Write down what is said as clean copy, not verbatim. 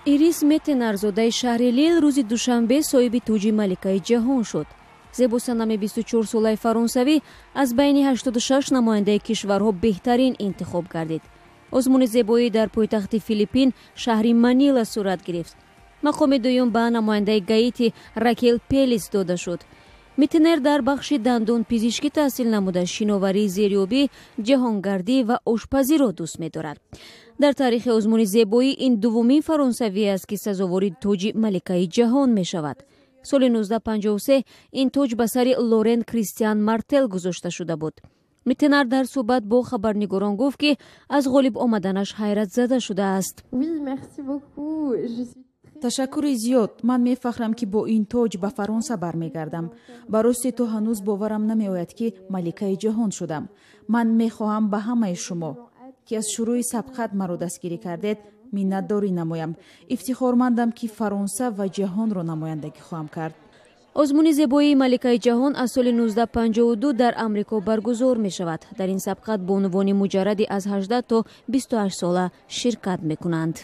Ирис Метенар, зодаи шаҳри Лил, рӯзи душанбе соҳиби тоҷи маликаи ҷаҳон шуд. Зебосанами 24-солаи фаронсавӣ аз байни 86 намояндаи кишварҳо беҳтарин интихоб гардид. Озмуни зебоӣ дар пойтахти Филиппин, шаҳри Манила, сурат гирифт. Мақоми дуюм ба намояндаи Гаити Ракел Пелис дода шуд. Митенер дар бахши дандонпизишкӣ таҳсил намуда, шиноварии зериобӣ, ҷаҳонгардӣ ва ошпазиро дӯст медорад. Дар таърихи озмуни зебоӣ ин дуввумин фаронсавӣ аст, ки сазовори тоҷи маликаи ҷаҳон мешавад. Соли 1953 ин тоҷ ба сари Лорен Кристиан Мартел гузошта шуда буд. Митенар дар суҳбат бо хабарнигорон гуфт, ки аз ғолиб омаданаш ҳайратзада шудааст. Ташаккури зиёд. Ман мефахрам, ки бо ин тоҷ ба Фаронса бармегардам. Ба рости, то ҳанӯз боварам намеояд, ки маликаи ҷаҳон шудам. Ман мехоҳам ба ҳамаи шумо, ки аз шурӯи сабқат маро дастгирӣ кардед, миннатдорӣ намоям. Ифтихормандам, ки Фаронса ва ҷаҳонро намояндагӣ хоҳам кард. Озмуни зебоии маликаи ҷаҳон аз соли 1952 дар Амрико баргузор мешавад. Дар ин сабқат бонувони муҷарради аз 18 то 28 сола ширкат мекунанд.